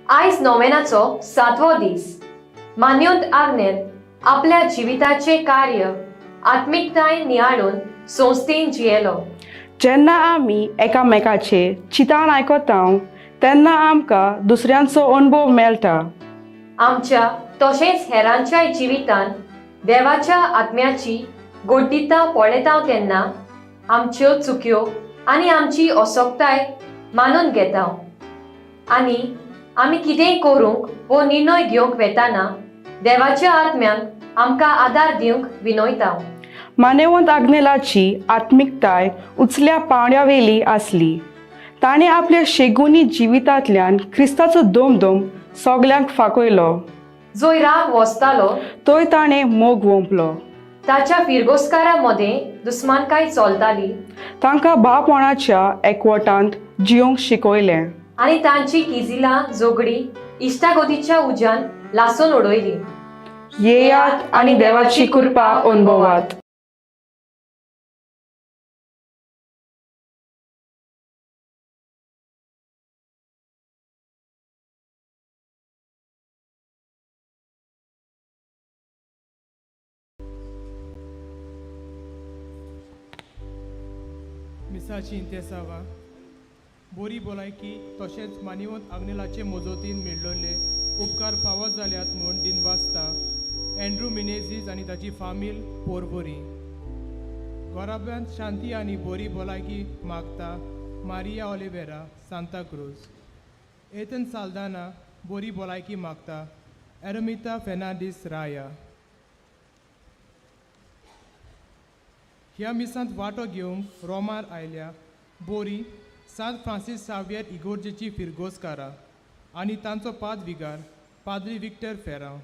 आयज नोवेनाचो सातवो दीस. मान्योंत आग्नेल आपल्या जिविताचें कार्य आत्मिकतायेन नियाळून संस्थेन जियेलो. जेन्ना आमी एकामेकाचे चिंतान आयकता तेन्ना आमकां दुसऱ्यांचो अणभव मेळटा. आमच्या तशेंच हेरांच्याय जिवितान देवाच्या आत्म्याची गोड्डिता पळयता तेन्ना आमच्यो चुक्यो आनी आमची असक्ताय मानून घेता आनी आमी कितेंय करूंक वो निर्णय घेवंक वेताना देवाच्या आत्म्याक आमकां आदार दिवंक विनयता. मानेवंत आग्नेलाची आत्मिकताय उचल्या पांवड्यावेली आसली. ताणें आपल्या शेगुनी जिवितांतल्यान क्रिस्ताचो दोमदोम सगल्यांक फाकयलो. जंय राग वसतालो थंय ताणें मोग वोंपलो. ताच्या फिरगोस्कारा मदें दुस्मानकाय चलताली तांकां भावपणाच्या एकवटांत जियोंक शिकयलें आनी तांची किजिलां झगडी इश्टागतीच्या उज्यान लासून उडयली. येयात आनी देवाची कृपा अनुभवात. मिसाची इंतेसावा बोरी भलायकी तशेंच मानिवंत आग्नेलाचे मजतीन मेळिल्ले उपकार फावो जाल्यात म्हूण दिनवासता एंड्रू मिनेझीस आनी ताची फामील पोरवरी. घराब्यांत शांती आनी बोरी भलायकी मागता मारिया ऑलिवेरा, सांताक्रूज. एथन साल्दाना बोरी भलायकी मागता एरमिता फेर्नांडीस, राया. ह्या मिसांत वांटो घेवंक रोमार आयल्या बोरी सांत फ्रांसीस सावियर इगोर्जेची फिरगोजकारां आनी तांचो पाद विगार पाद्री विक्टर फेरांव,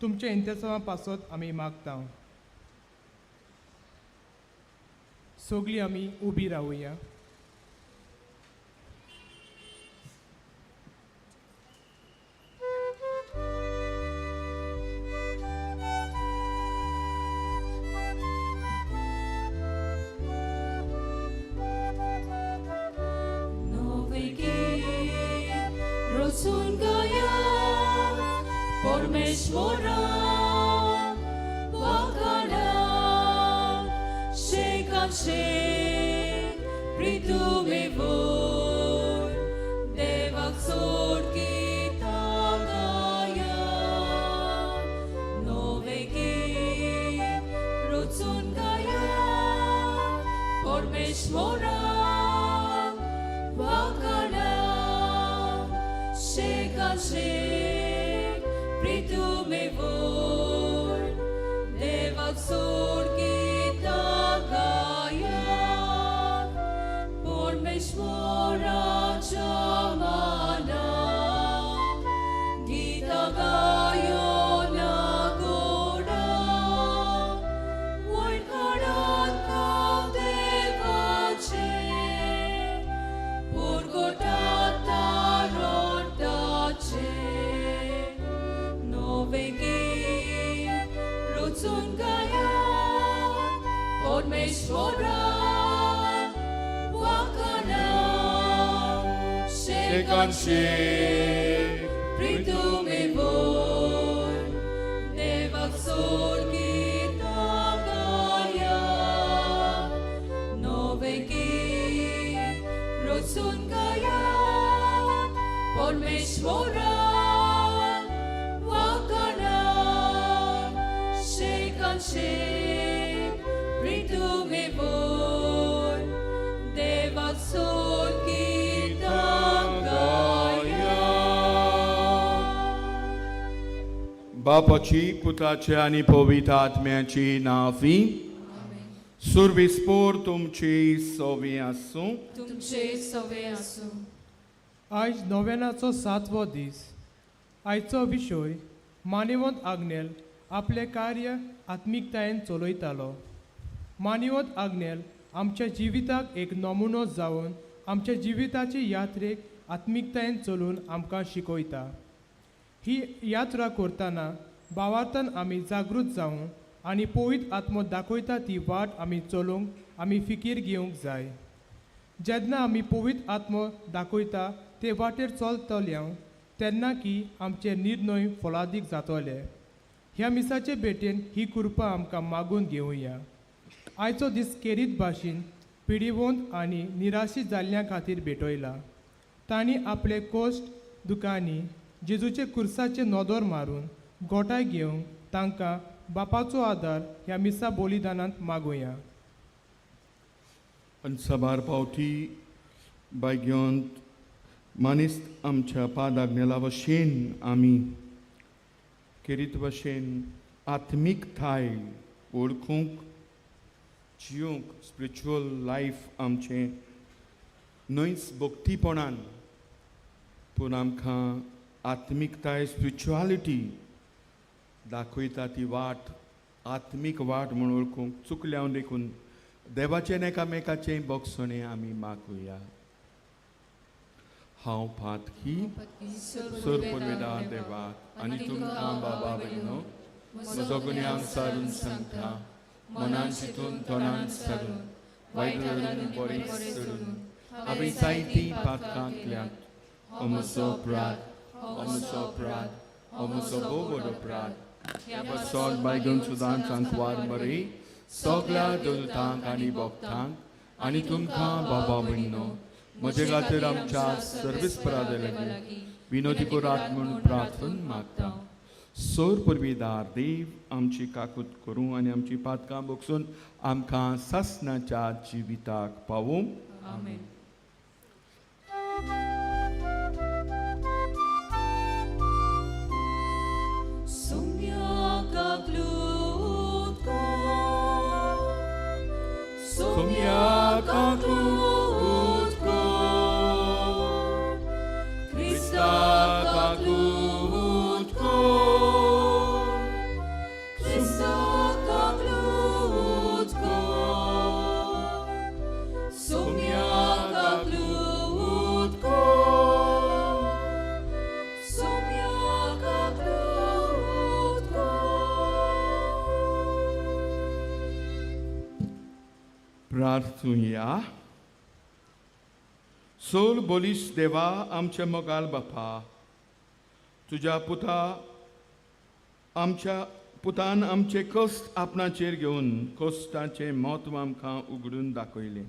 तुमच्या इंतेसांवा पासत आमी मागता. सगळीं आमी उबी रावया. रचून गया परमेश्वरा वाखाणा शेकान शेक प्रितुमे वोर देवाक सोड गीतां गाया. नवें गीत रचून गाया परमेश्वरा वाखाणा शेकान शेक प्रितुमे वोर देवाक सोड गीतां गाया. परमेश्वराच्या माना गीतां गायो ना गोडा वयर काडात नांव देवाचें पुरगोटात तारोटाचें. नवें गीत रचून गाया परमेश्वरा वाखाणा शेकान शेक प्रितुमे वोर देवाक सोड गीतां गाया. नवें गीत रचून गाया परमेश्वरा वाखाणा शेकान शेक प्रितुमे वोर देवाक सोड गीतां गाया. बापाची, पुताची आनी पवित्र आत्म्याची नांवी. सुरविस्पोर तुमची सोवी आसूं. तुमचे सवे आसूं. आयज नोवेनाचो सातवो दीस. आयचो विशय मानिवंत आग्नेल आपलें कार्य आत्मिकतायेन चलयतालो. मानिवंत आग्नेल आमच्या जिविताक एक नमुनो जावन आमच्या जिविताचे यात्रेक आत्मिकतायेन चलून आमकां शिकयता. ही यात्रा करतना भावार्थान आमी जागृत जावं आनी पवित्र आत्मो दाखयता ती वाट आमी चलूंक आमी फिकीर घेवंक जाय. जेन्ना आमी पवित्र आत्मो दाखयता ते वाटेर चलतल्या तेन्ना की आमचे निर्णय फलादीक जातले. ह्या मिसाचे भेटेन ही कृपा आमकां मागून घेवया. आयचो दीस केरीत भाशेन पिडिवंत आनी निराशी जाल्ल्या खातीर भेटयला. तांणी आपले कोश्ट दुकांनी जेजूचे कुर्साचे नदर मारून गोठाय घेवंक तांकां बापाचो आदार ह्या मिसा बलिदानांत मागुया. आनी साबार पावटी बायग्योंत मानेस्त आमच्या पादाग्नेला भशेन आमी केरीत भशेन आत्मीकताय वळखूंक जियोंक स्पिरिच्युअल लायफ आमचें न्हयच भक्तीपणान पूण आमकां आत्मीकताय स्पिरिच्युअलिटी दाखयता ती वाट आत्मीक वाट म्हूण वळखूंक चुकल्या देखून देवाचें एकामेकाचें बक्षणें आमी मागुया. हांव पातकी सर पुर्वेदार देवाक आनी तुमकां बाबा भयणो म्हजो गुन्यांव सारून सांगता मनान चिंतून तोंडान सारून वायट धरून बरें सोडून हांवें जायतीं पातकां केल्यात. हो म्हजो अपराध, हो म्हजो अपराध, हो म्हजो भोव व्हड अपराध. ह्या पासत बायगून सुदां सांकवार मरे सगळ्या दलतांक आनी भक्तांक आनी तुमकां बाबा भयणो म्हजे खातीर आमच्या सर्वीस परादे लागीं विनोदी करात म्हूण प्रार्थन मागता. सोर पुर्वीदार देव आमची काकूत करूं आनी आमची पातकां बगसून आमकां सासणाच्या जिविताक पावूं. आमेन. Sumya kaklut ko, Krista kaklut ko, Krista kaklut ko, Sumya kaklut ko, Sumya kaklut ko. प्रार्थुया. सोल बोलीस देवा आमच्या मोगाल बापा, तुज्या पुता आमच्या पुतान आमचे कश्ट आपणाचेर घेवन कश्टाचें म्हत्व आमकां उगडून दाखयलें.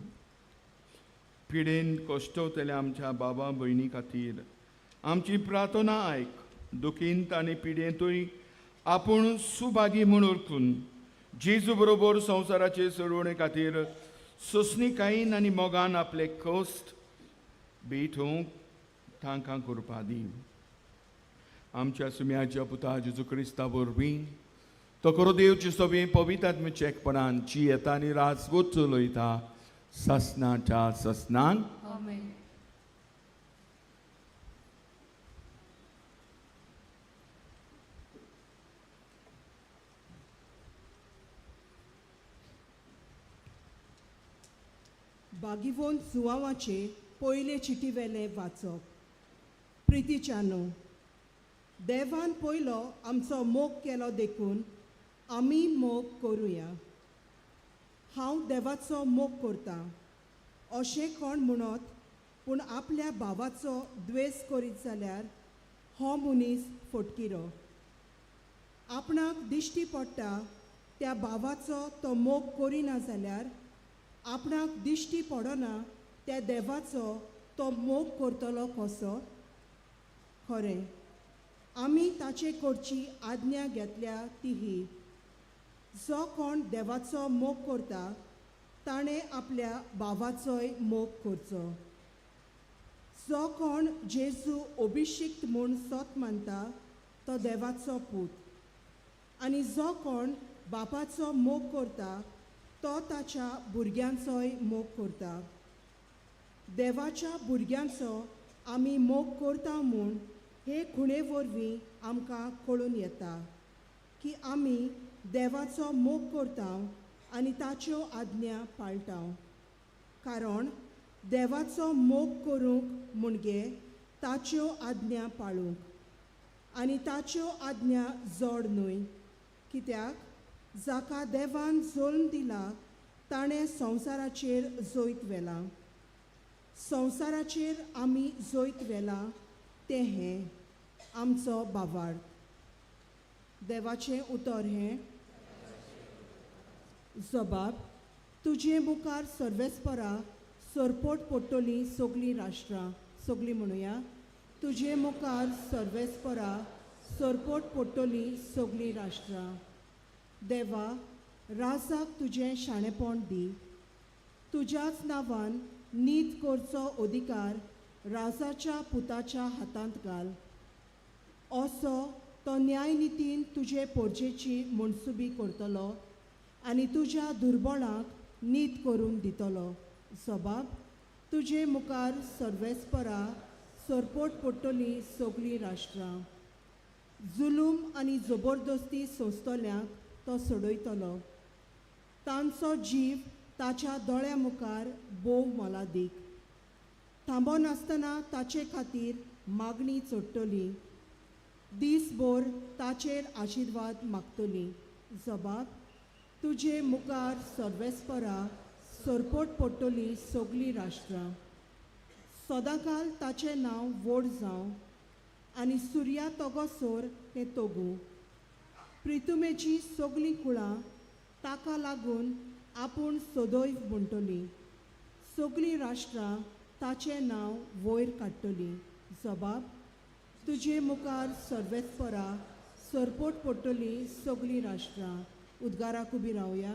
पिडेन कश्टवतल्या आमच्या बाबा भयणी खातीर आमची प्रार्थना आयक. दुखींत आनी पिडेंतूय आपूण सुभागी म्हूण वळखून जेजू बरोबर संवसाराचे सोडवणे खातीर सोंसणीकायेन आनी मोगान आपले कश्ट भेटोवंक तांकां करपा दी. आमच्या सुम्याच्या पुता जेजू क्रिस्ता वरवीं तो खरो देवचे सगळें पवित्र एकपणान जी येता आनी राजवट चलयता ससनाच्या ससनान. आमेन. बागिवोन जुवांवाचे पयले चिटीवेलें वाचप. प्रितीच्यानो, देवान पयलो आमचो मोग केलो देखून आमी मोग करुया. हांव देवाचो मोग करतां अशें कोण म्हणत पूण आपल्या भावाचो द्वेस करीत जाल्यार हो मनीस फटकिरो. आपणाक दिश्टी पडटा त्या भावाचो तो मोग करिना जाल्यार आपणाक दिश्टी पडना त्या देवाचो तो मोग करतलो कसो? खरें, आमी ताचे कडची आज्ञा घेतल्या ती ही, जो कोण देवाचो मोग करता ताणें आपल्या भावाचोय मोग करचो. जो कोण जेजू अभिशिक्त म्हूण सत मानता तो देवाचो पूत, आनी जो कोण बापाचो मोग करता तो ताच्या भुरग्यांचोय मोग करता. देवाच्या भुरग्यांचो आमी मोग करता म्हूण हे खुणे वरवीं आमकां कळून येता की आमी देवाचो मोग करता आनी ताच्यो आज्ञा पाळटा. कारण देवाचो मोग करूंक म्हणजे ताच्यो आज्ञा पाळूंक, आनी ताच्यो आज्ञा जड न्हय, कित्याक जाका देवान जल्म दिला ताणें संवसाराचेर जैत व्हेलां. संवसाराचेर आमी जैत व्हेलां तें हें, आमचो बावार्थ. देवाचें उतर हें. जबाब तुजे मुखार सर्वेस्परा सरपोट पडटलीं सगलीं राष्ट्रां. सगलीं म्हणुया, तुजे मुखार सर्वेस्परा सरपोट पडटलीं सगलीं राष्ट्रां. देवा, राजाक तुजें शाणेपण दी. तुज्याच नांवान नीत करचो अधिकार राजाच्या पुताच्या हातांत घाल. असो तो न्यायनितीन तुजे पोरजेची मनसुबी करतलो आनी तुज्या दुर्बळांक नीत करून दितलो. जबाब तुजे मुखार सर्वेस्परा सरपोट पडटलीं सगलीं राष्ट्रां. जुलूम आनी जबरदस्ती सोंसतल्यांक तो सोडयतलो. तांचो जीव ताच्या दोळ्या मुखार भोव मोलादीक. थांबो नासतना ताचे खातीर मागणी चडटली. दीसभर ताचेर आशिर्वाद मागतली. जबाब तुजे मुखार सर्वेस्परा सरपोट पडटलीं सगलीं राष्ट्रां. सदांकाल ताचें नांव व्हड जावं आनी सुर्या तगोसर तें तगूं. प्रितुमेची सगलीं कुळां ताका लागून आपूण सदैव म्हणटलीं. सगलीं राष्ट्रां ताचें नांव वयर काडटलीं. जबाब तुजे मुखार सर्वेस्परा सरपोट पडटलीं सगलीं राष्ट्रां. उद्गाराक उबी रावया.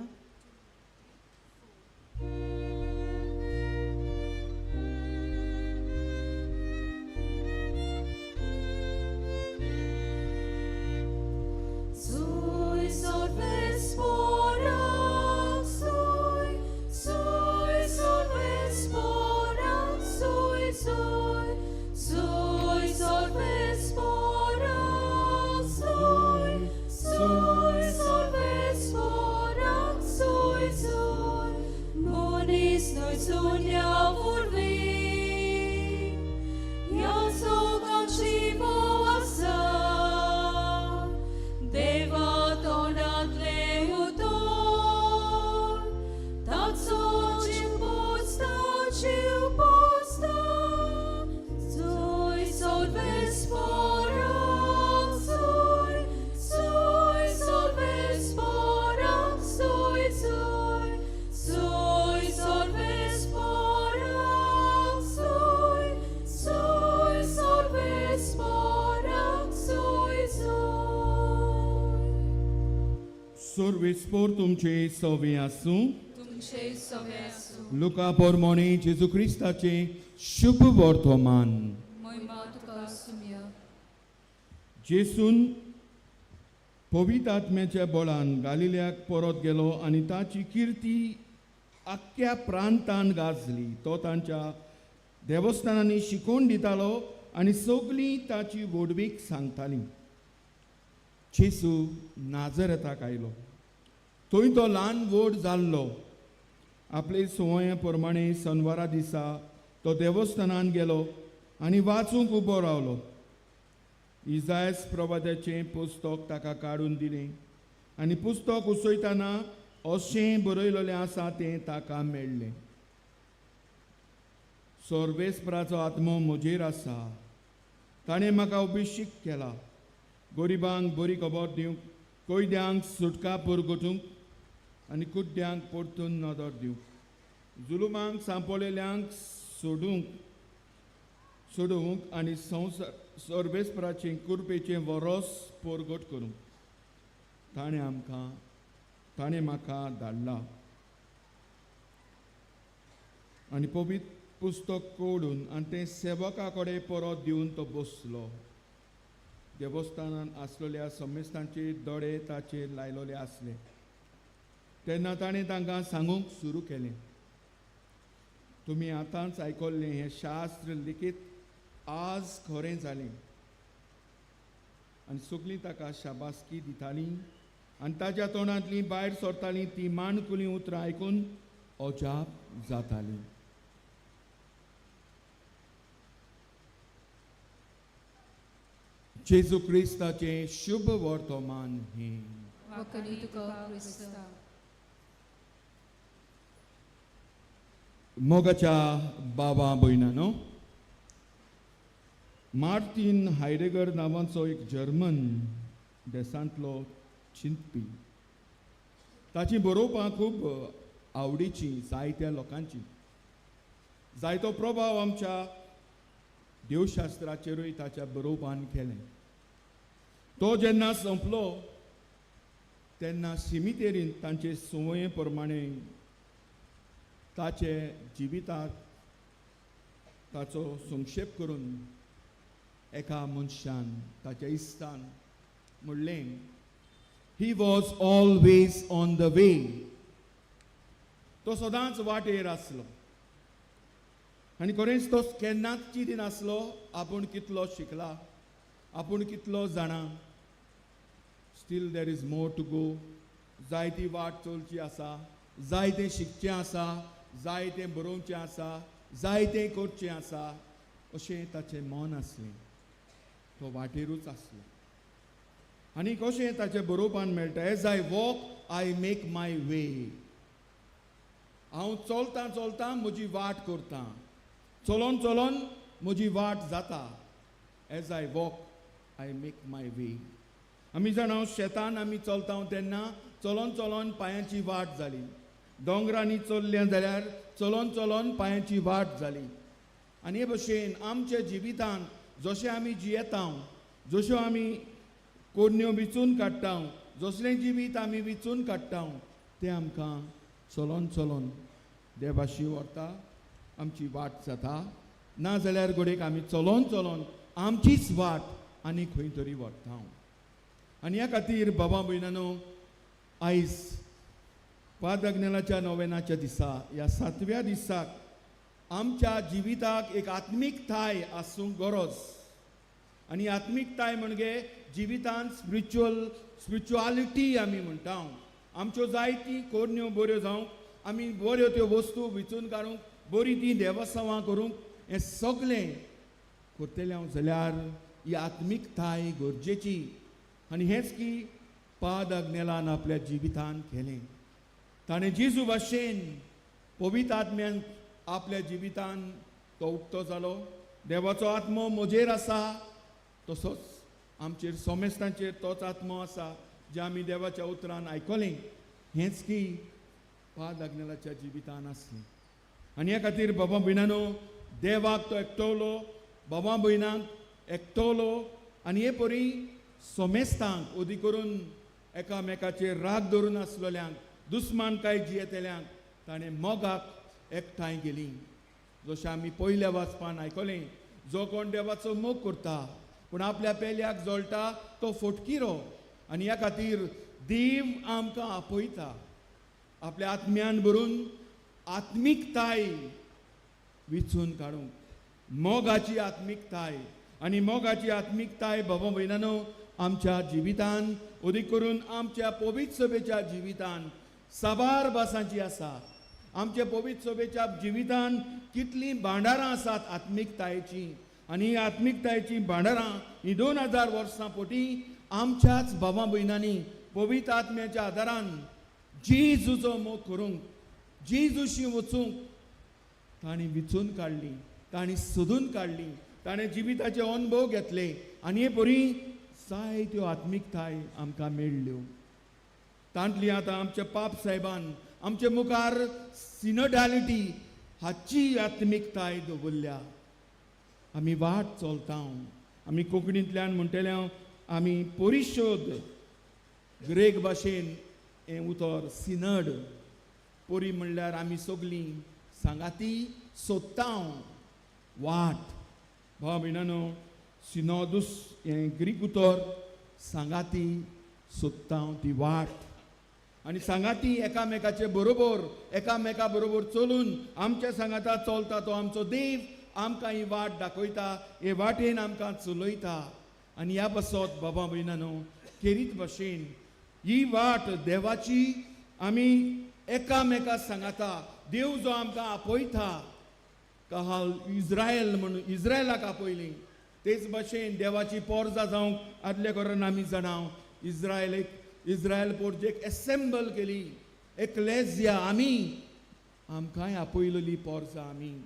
Sui sorvespora, sui, sui sorvespora, sui, sui, sui sorvespora, sui, sui sorvespora, sui, sui, Monis noi sunya vorvi, Yaso ganchivo asa, Deva tonatle utor, Tatso chimposta chimposta, Sui solvespora, sui, sui solvespora, sui, sui, sui solvespora, sui, sui solvespora, sui, sui. सर्वेस्पोर तुमचे सवे आसूं. तुमचे सवे आसूं. लुका पोरमोणे जेजू क्रिस्ताचें शुभ वर्तमान. महिमा तुका सुमया. जेसून पवित्र आत्म्याच्या बळान गालिल्याक परत गेलो आनी ताची किर्ती आख्ख्या प्रांतान गाजली. तो तांच्या देवस्थानांनी शिकोवन दितालो आनी सगलीं ताची व्हडवीक सांगतालीं. जेजू नाजरेताक आयलो. थंय तो ल्हान व्हड जाल्लो. आपले संवये प्रमाणे सनवारा दिसा तो देवस्थानान गेलो आनी वाचूंक उबो रावलो. इजायस प्रवादाचें पुस्तक ताका काडून दिलें आनी पुस्तक उसयतना अशें बरयलेलें आसा तें ताका मेळ्ळें. सर्वेस्पराचो आत्मो म्हजेर आसा, ताणें म्हाका अभिषेक केला गरिबांक बरी खबर दिवंक, कैद्यांक सुटका पुरगटूंक आनी कुड्ड्यांक परतून नदर दिवंक, जुलुमांक सांपळिल्ल्यांक सोडूंक सोडोवंक आनी संवसार सर्वेस्पराचें कृपेचें वरोस परगट करूंक ताणें म्हाका धाडला. आनी पवित्र पुस्तक कोडून आनी तें सेवका कडेन परत दिवन तो बसलो. देवस्थानान आसलेल्या समेस्तांचे दोळे ताचेर लायलेले आसले. तेन्ना ताणें तांकां सांगूंक सुरू केलें, तुमी आतांच आयकल्लें हें शास्त्र लिखीत आज खरें जालें. आनी सगलीं ताका शाबासकी दितालीं आनी ताच्या तोंडांतलीं भायर सरतालीं तीं माणकुलीं उतरां आयकून अजाप जातालीं. जेजू क्रिस्ताचें शुभ वर्तमान हें. वाकणी तुका क्रिस्ता. मोगाच्या बाबा भयणानो, मार्टीन हायडेगर नांवाचो एक जर्मन देशांतलो चिंतपी, ताची बरोवपां खूब आवडीचीं जायत्या लोकांची. जायतो प्रभाव आमच्या देवशास्त्राचेरूय ताच्या बरोवपान केलें. तो जेन्ना सोंपलो तेन्ना सिमितेरीन तांचे संवये प्रमाणे ताचे जिविताक ताचो संक्षेप करून एका मनशान, ताच्या इश्टान म्हणलें, "He was always on the way." तो सदांच वाटेर आसलो आनी खरेंच तो केन्नाच चिंती नासलो आपूण कितलो शिकला, आपूण कितलो जाणा. Still there is more to go. जायती वाट चलची आसा, जायतें शिकचें आसा, जायतें बरोवचें आसा, जायतें करचें आसा, अशें ताचें मन आसलें. तो वाटेरूच आसलो आनी कशें ताचें बरोवपान मेळटा, "As I walk, I make my way." हांव चलतां चलतां म्हजी वाट करतां, चलोन चलोन म्हजी वाट जाता. As I walk, I make my way. आमी जाणा, शेतान आमी चलता तेन्ना चलोन चलोन पांयांची वाट जाली. दोंगरांनी चल्लें जाल्यार चलोन चलोन पांयांची वाट जाली. आनी हे भशेन आमच्या जिवितांत जशें आमी जियेता, जश्यो आमी कोरण्यो विचून काडटा, जसलें जिवीत आमी विचून काडटा, तें आमकां चलोन चलोन देवाशी व्हरता, आमची वाट जाता. ना जाल्यार घडयेक आमी चलोन चलोन आमचीच वाट आनी खंय तरी व्हरता. आनी ह्या खातीर बाबा भयणानो, आयज पादग्नेलाच्या नोवेनाच्या दिसा, ह्या सातव्या दिसाक आमच्या जिविताक एक आत्मीकताय आसूंक गरज. आनी आत्मीकताय म्हणजे जिवितांत स्पिरिच्युअलिटी आमी म्हणटा. आमच्यो जायती कोरण्यो बऱ्यो जावंक, आमी बऱ्यो त्यो वस्तू विचून काडूंक, बरीं तीं देवस्वां करूंक, हें सगळें करतलें हांव जाल्यार ही आत्मीकताय गरजेची. आनी हेंच की पाद आग्नेलान आपल्या जिवितान केलें. ताणें जेजू भाशेन पवित्र आत्म्यान आपल्या जिवितान तो उक्तो जालो. देवाचो आत्मो म्हजेर आसा, तसोच आमचेर सोमेस्तांचेर तोच आत्मो आसा, जें आमी देवाच्या उतरान आयकलें. हेंच की पाद आग्नेलाच्या जिवितान आसलें. आनी ह्या खातीर बाबा भयणानो, देवाक तो एकटवलो, बाबा भयणांक एकटवलो आनी हे परी सोमेस्तांक, अदी करून एकामेकाचेर राग धरून आसलेल्यांक, दुस्मानकाय जियेतल्यांक ताणें मोगाक एकठांय केली. जशें आमी पयल्या वाचपान आयकलें, जो कोण देवाचो मोग करता पूण आपल्या पेल्याक जळटा तो फोटकिरो. आनी ह्या खातीर देव आमकां आपयता आपल्या आत्म्यान भरून आत्मीकताय विचून काडूंक, मोगाची आत्मीकताय. आनी मोगाची आत्मीकताय बाबा भयणानो आमच्या जिवितान, अदीक करून आमच्या पवित्र सभेच्या जिवितान साबार भासांची आसा. आमच्या पवित्र सभेच्या जिवितान कितलीं भांडारां आसात आत्मीकतायेचीं. आनी ही आत्मीकतायेचीं भांडारां ही 2000 वर्सां पोटी आमच्याच बाबा भयणांनी पवित्र आत्म्याच्या आदारान जेजूचो मोग करूंक, जेजूशी वचूंक तांणी विचून काडली, तांणी सोदून काडली, ताणें जिविताचे अनुभव घेतले आनी हे परी जायत्यो आत्मीकताय आमकां मेळ्ळ्यो. तांतली आतां आमच्या पाप साहेबान आमचे मुखार सिनोडॅलिटी हाची आत्मीकताय दवरल्या. आमी वाट चलता, आमी कोंकणींतल्यान म्हणटले आमी परिशोध. ग्रेक भाशेन हें उतर सिनड. परी म्हणल्यार आमी सगलीं सांगाती सोदता वाट. भाव भयणानो, सिनोदूस हें ग्रीक उतर, सांगाती सोदता ती वाट. आनी सांगाती एकामेकाचे बरोबर, एकामेका बरोबर चलून आमच्या सांगाता चलता तो आमचो देव आमकां ही वाट दाखयता, हे वाटेन आमकां चलयता. आनी ह्या पासत बाबा भयणानो, खेरीत भाशेन ही वाट देवाची आमी एकामेका सांगाता देव जो आमकां आपयता, कहाल इस्रायल म्हणून इस्रायलाक आपयली, तेच भाशेन देवाची पोरजा जावंक आदल्या करून आमी जाणां इस्रायल एक इस्रायल पोरजेक एसेंबल केली, एक्लेजिया. आमी आमकांय आपयलेली पोरजा, आमी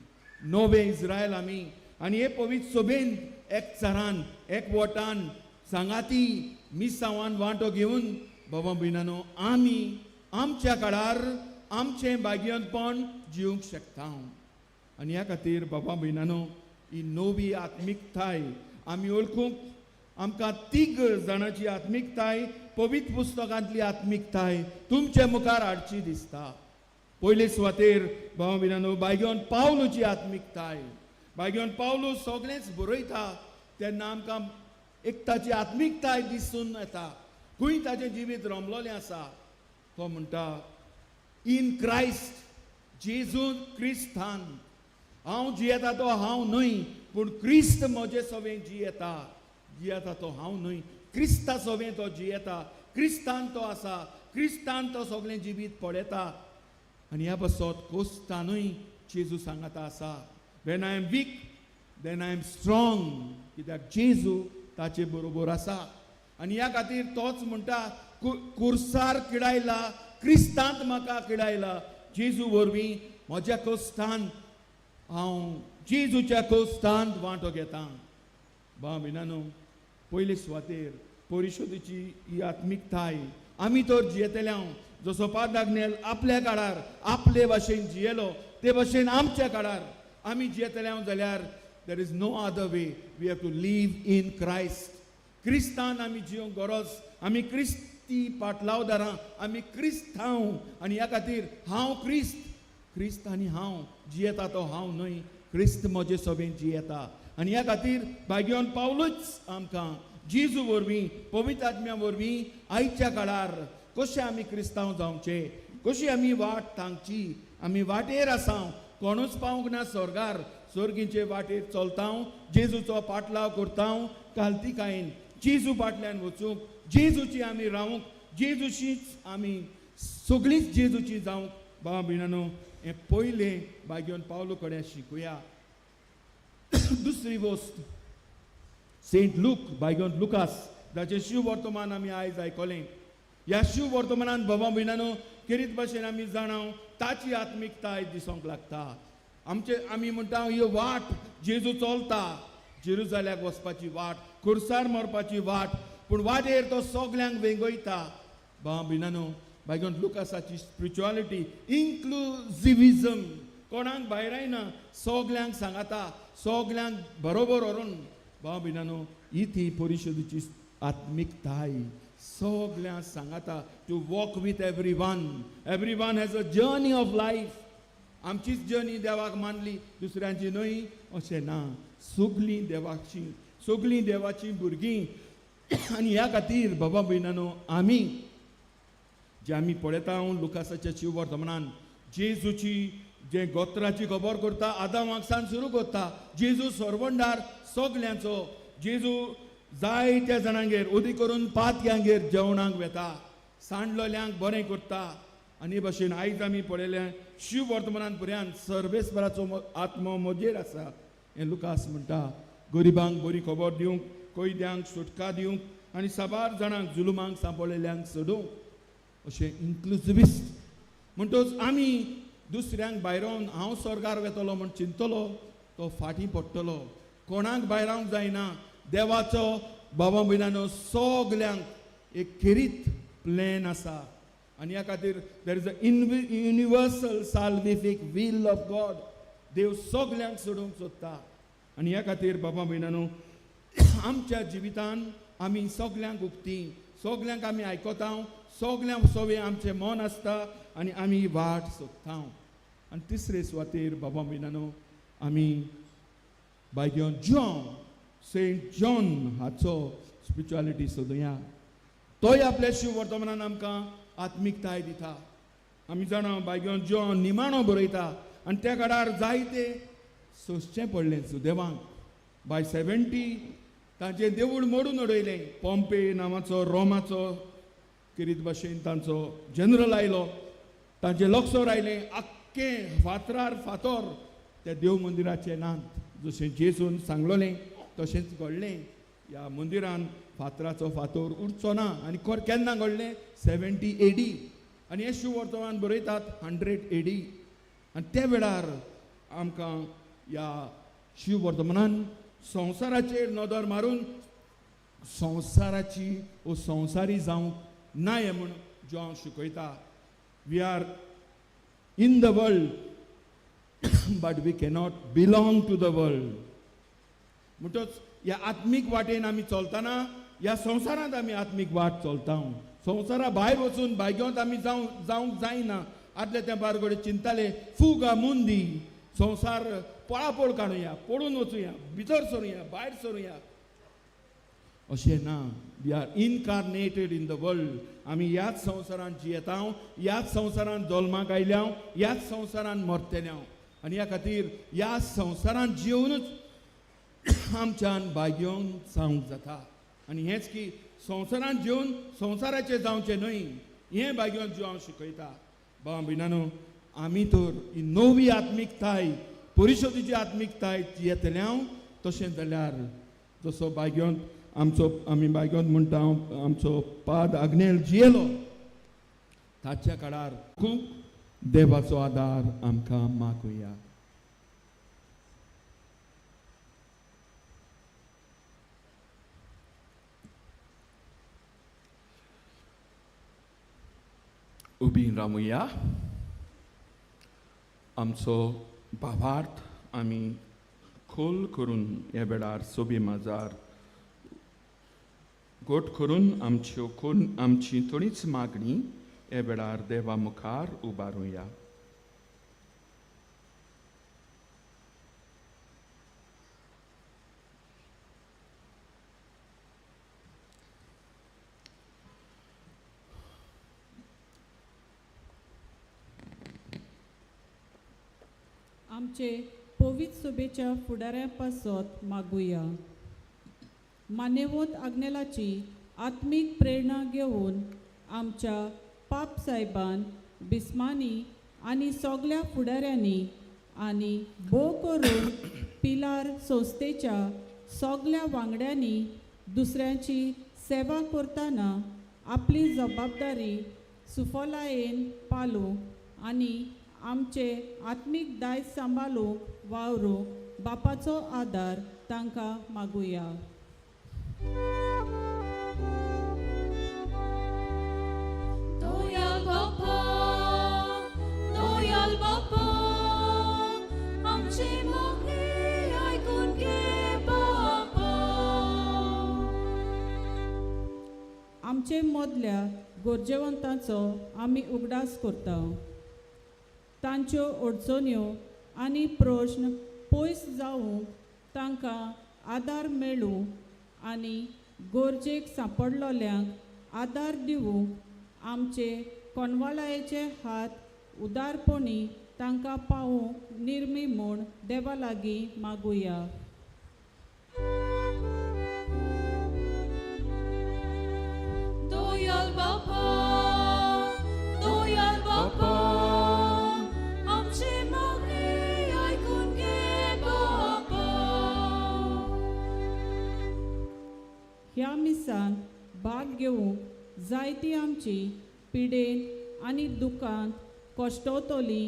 नवे इस्रायल आमी. आनी हे पवित्र सोबेन एकचारान एकवटान सांगाती मिसांवान वांटो घेवन बाबा भयणानो आमी आमच्या काळार आमचें भाग्यपण जिवंक शकता. आनी ह्या खातीर बाबा भयणानो ही नवी आत्मिकताय आमी वळखूंक आमकां तीग जाणांची आत्मिकताय पवित्र पुस्तकांतली आत्मिकताय तुमचे मुखार हाडची दिसता. पयले सुवातेर भाव भयणानो बायगोन पावलूची आत्मिकताय. बायगोन पावलू सगळेंच बरयता तेन्ना आमकां एक ताची आत्मिकताय दिसून येता. खंय ताचें जिवीत रमलोलें आसा. तो म्हणटा इन क्रायस्ट जेजू क्रिस्तान हांव जियेता तो हांव न्हय पूण क्रिस्त म्हजे सवें जियेता. जियेता तो हांव न्हय, क्रिस्ता सवें तो जियेता. क्रिस्तान तो आसा, क्रिस्तान तो सगळें जिवीत पळयता. आनी ह्या पासत कोस्तानूय जेजू सांगाता आसा, when I am weak then I am strong, कित्याक जेजू ताचे बरोबर आसा. आनी ह्या खातीर तोच म्हणटा कुर्सार किडायला, क्रिस्तांत म्हाका किडायला. जेजू वरवीं म्हज्या कोस्तान हांव जेजूच्या कोस्तांत वांटो घेता. भाव भयणानो पयले सुवातेर परिशोदेची ही आत्मिकताय आमी तर जियेतले. हांव जसो पाद आग्नेल आपल्या काळार आपले भाशेन जियेलो ते भाशेन आमच्या काळार आमी जियेतले हांव जाल्यार there is no other way, we have to live in Christ. क्रिस्तान आमी जिवंक गरज. आमी क्रिस्ती पाटलावदारां, आमी क्रिस्तांव. आनी ह्या खातीर हांव क्रिस्त, क्रिस्त आनी हांव जियेता तो हांव न्हय, क्रिस्त म्हजे सभेन जियेता. आनी ह्या खातीर भाग्यवान पावलूच आमकां जेजू वरवीं पवित्र आत्म्या वरवीं आयच्या काळार कशें आमी क्रिस्तांव जावचे, कशी आमी वाट थांगची. आमी वाटेर आसा, कोणूच पावूंक ना स्वर्गार. स्वर्गीचे वाटेर चलता, जेजूचो पाटलाव करता. कालतिकायेन जेजू फाटल्यान वचूंक, जेजूची आमी रावूंक, जेजूशीच आमी सगळींच जेजूची जावंक. बाबा भयणानो हें पयलें भाग्यवान पावलो कडेन शिकुया. दुसरी वस्त सेंट लूक, भाग्यवंत लुकास, जाचें शिव वर्तमान आमी आयज आयकलें. ह्या शिव वर्तमानान बाबा भयणानो खेरीत भाशेन आमी जाणाव ताची आत्मिकताय दिसूंक लागता. आमचे आमी म्हणटा ही वाट जेजू चलता, जेरुजाल्याक वचपाची वाट, खुर्सार मरपाची वाट, पूण वाटेर तो सगल्यांक वेंगयता. बाबा भयणानो भाग्यवंत लुकासाची स्पिरिच्युअलिटी इन्क्लुजिविजम, कोणाक भायरायना, सगल्यांक सांगाता, सगल्यांक बरोबर व्हरून. बाबा भयणानो ही ती परिशदेची आत्मिकताय, सगल्यांक सांगाता, to walk with every one. Every one has a journey of life. आमचीच जर्नी देवाक मानली, दुसऱ्यांची न्हय अशें ना. सगलीं देवाची, सगलीं देवाचीं भुरगीं. आनी ह्या खातीर बाबा भयणानो आमी जे आमी पळयता लुकासाच्या शिव वर्तमानान जेजूची जे गोत्राची खबर करता, आदामाक सान सुरू करता. जेजू सरवंडार सगल्यांचो. जेजू जायत्या जाणांगेर, उदी करून पातयांगेर जेवणाक वेता, सांडलोल्यांक बरें करता. आनी हे भाशेन आयज आमी पळयलें शिव वर्तमानान पुऱ्यान सर्वेस्पराचो आत्मो म्हजेर आसा हें लुकास म्हणटा, गरिबांक बरी खबर दिवंक, कैद्यांक सुटका दिवंक आनी साबार जाणांक जुलुमांक सांपळिल्ल्यांक सोडूंक, अशें इन्क्लुजिविस्ट. म्हणटच आमी दुसऱ्यांक भायरावन हांव स्वर्गार वेतलो म्हण चिंतलो तो फाटीं पडटलो. कोणाक भायरावंक जायना. देवाचो बाबा भयणानो सगल्यांक एक खेरीत प्लॅन आसा. आनी ह्या खातीर there is a universal salvific will of God. देव सगल्यांक सोडूंक सोदता. आनी ह्या खातीर बाबा भयणानो आमच्या जिवितान आमी सगल्यांक उक्ती, सगल्यांक आमी आयकता, सगल्यांक सगळें आमचें मन आसता आनी आमी वाट सोदता. आनी तिसरे सुवातेर बाबा भयणानो आमी भाग्यवंत जॉन, सेंट जॉन हाचो स्पिरिच्युअलिटी सोदुया. तोय आपल्या शिव वर्तमानान आमकां आत्मिकताय दिता. आमी जाणा भाग्यवंत जॉन निमाणो बरयता आनी त्या काळार जायते सोंसचें पडलें सुदेवांक. बाय 70 तांचें देवूळ मोडून उडयलें. पॉम्पे नांवाचो रोमाचो किरीत भाशेन तांचो जनरल आयलो, तांचें लक्षर आयलें आख्खें फातरार फातोर त्या देव मंदिराचें नात. जशें जेजून सांगलोलें तशेंच घडलें, ह्या मंदिरान फातराचो फातोर उरचो ना. आनी केन्ना घडलें? 70 एडी. आनी हें शिव वर्तमान बरयतात 100 एडी. आनी त्या वेळार आमकां ह्या शिववर्धमनान संवसाराचेर नदर मारून संवसाराची वो संवसारी जावंक नाय म्हूण जो हांव शिकयता. We are in the world but we cannot belong to the world. म्हणटच ह्या आत्मीक वाटेन आमी चलतना ह्या संवसारांत आमी आत्मीक वाट चलता. संवसारा भायर वचून भाग्योंत आमी जावंक जायना. आदल्या तेंपार घडये चिंताले फुगा मुंदी, संवसार पळापळ काडुया, पळून वचुया, भितर सरुया, भायर सरुया, अशें ना. We are incarnated in the world. आमी ह्याच संवसारांत जियेता, ह्याच संवसारांत जल्माक आयल्या, ह्याच संवसारांत मरतल्या आनी ह्या खातीर ह्या संवसारांत जियोवनूच आमच्यान भाग्योन जावंक जाता. आनी हेंच की संवसारांत जेवन संवसाराचें जावचें न्हय हें भाग्योन ज्यो हांव शिकयता. भाव भयणानो, आमी तर ही नवी आत्मिकताय, परिशदेची आत्मिकताय येतले हांव. तशें जाल्यार जसो भाग्योन आमचो, आमी भाग्योन म्हणटा आमचो पाद आग्नेल जियेलो ताच्या काळार खूब देवाचो आदार आमकां मागुया. उबी रावुया. आमचो भावार्थ आमी खोल करून ह्या वेळार सोबी माजार गोट करून आमच्यो कोण आमची थोडीच मागणी ह्या वेळार देवा मुखार उबारुया. आमचे पवित्र सभेच्या फुडाऱ्या पासत मागुया. मान्यवंत आग्नेलाची आत्मीक प्रेरणा घेवन आमच्या पाप सायबान बिस्मानी आनी सगल्या फुडाऱ्यांनी आनी भोव करून पिलार संस्थेच्या सगल्या वांगड्यांनी दुसऱ्यांची सेवा करतना आपली जबाबदारी सुफलायेन पालूंक आनी आमचे आत्मीक दायज सांबाळूंक वावरूंक बापाचो आदार तांकां मागुया. दयाळ बापा, दयाळ बापा, आमची मागणी आयकून घे बापा. आमचे मदल्या गरजेवंतांचो आमी उगडास करता. तांच्यो अडचण्यो आनी प्रश्न पयस जावंक तांकां आदार मेळूं आनी गरजेक सांपडलोल्यांक आदार दिवंक आमचे कोनवालायेचे हात उदारपणी तांकां पावूंक निर्मी म्हूण देवा लागीं मागुया. दयाळ बापा, दयाळ बापा, आमची मागणी आयकून घे बापा. ह्या मिसान भाग घेवंक जायती आमची पिडेन आनी दुकांत कश्टवतली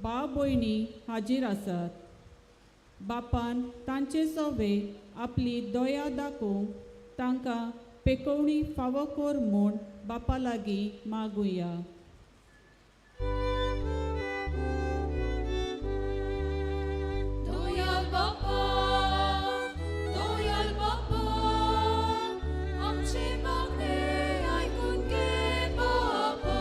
भाव भयणी हाजीर आसात. बापान तांचे सवे आपली दया दाखोवंक तांकां पेकोवणी फावो कर म्हूण बापा लागीं मागुया. दयाळ बापा, दयाळ बापा, आमची मागणी आयकून घे बापा.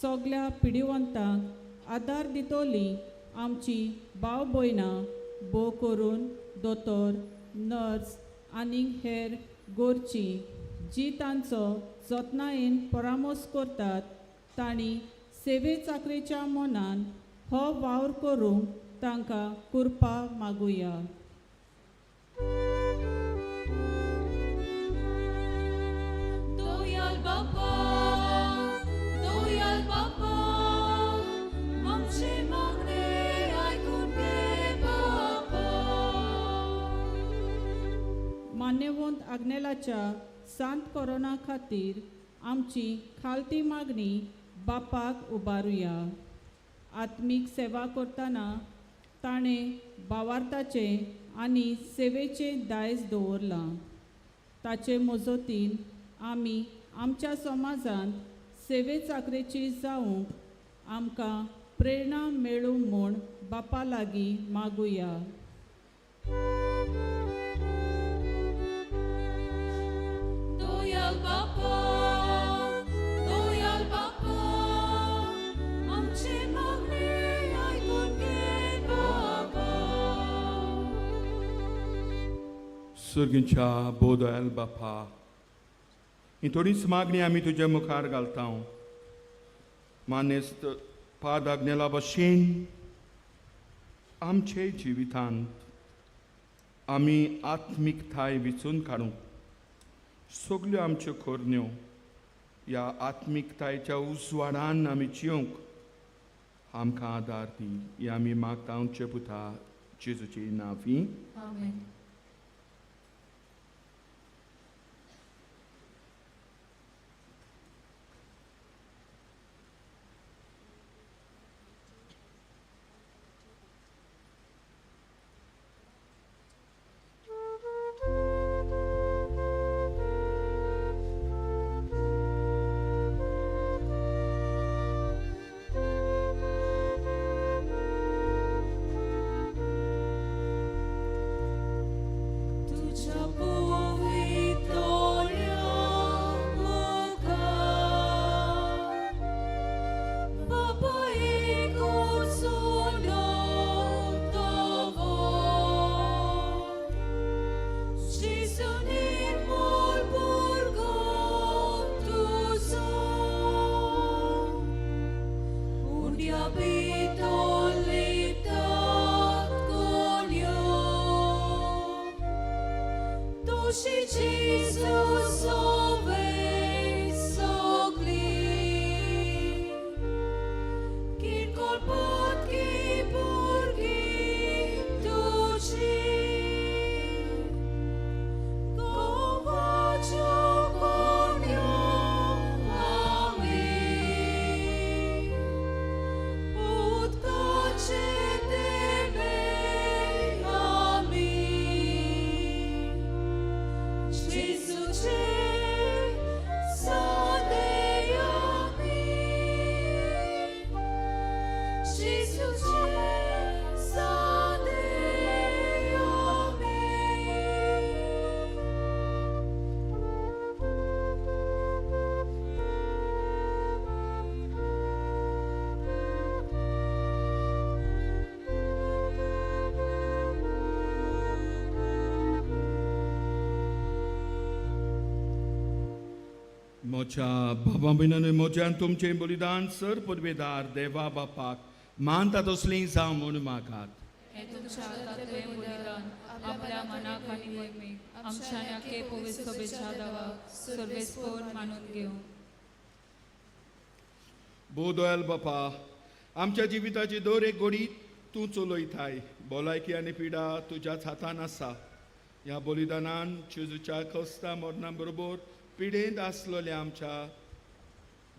सगल्या पिडिवंतांक आदार दितली आमची भाव भयणां भोव करून दोतोर, नर्स आनी हेर गोरची जी तांचो जतनायेन परामर्श करतात तांणी सेवे चाकरेच्या मनान हो वावर करूंक तांकां कृपा मागुया. दयाळ बापा, दयाळ बापा, आमची मागणी आयकून घे बापा. मान्यवंत आग्नेलाच्या सांत कोरोना खातीर आमची खालती मागणी बापाक उबारुया. आत्मीक सेवा करतना ताणें भावार्थाचें आनी सेवेचें दायज दवरलां. ताचे मजतीन आमी आमच्या समाजांत सेवे चाकरेची जावंक आमकां प्रेरणा मेळूं म्हूण बापा लागीं मागुया. दोयाल बापा, दोयाल बापा, आमचे मागणे आयकून घे बापा. सर्गीच्या बोदयाल बापा, ही थोडीच मागणी आमी तुज्या मुखार घालता. मानेस्त पाद आग्नेला भशेन आमचे जिवितांत आमी आत्मिकताय विचून काडूंक सगल्यो आमच्यो करण्यो ह्या आत्मिकतायेच्या उजवाडान आमी जिवंक आमकां आदार दी. ही आमी मागता आमचे पुता जेजूची नांवी. आमेन. तुझ्या पवितोल्या मुखार बापा एकूच उलोवतो, जेजू निर्मूल भुरगो तुजो, उंड्या भितर लिपतात कोणयो. तुशी जेजू सोवे सगळी, किरकोळ पदकी भुरगीं तुजी, गोवाच्यो कोणयो आमी, उदकाचे देवे आमी, जेजूचे सादे आमी, जेजूचे सादे आमी. म्हज्या बाबा भयणांनो, म्हज्यान तुमचें बलिदान सर पदवेदार देवा बापाक मानता तसलीं जावं म्हूण मागात. हे तुमच्या हातांतलें बलिदान आपल्या मनाक आनी मोहिमेक आमच्या ह्या पवित्र सभेच्या देवाक सर्वेस्पोर मानून घेवं. बोदयाल बापा, आमच्या जिविताची दर एक घडी तूं चलयताय. भलायकी आनी पिडा तुज्याच हातान आसा. ह्या बलिदानान जेजूच्या खस्ता मरणा बरोबर पिडेंत आसलेल्या आमच्या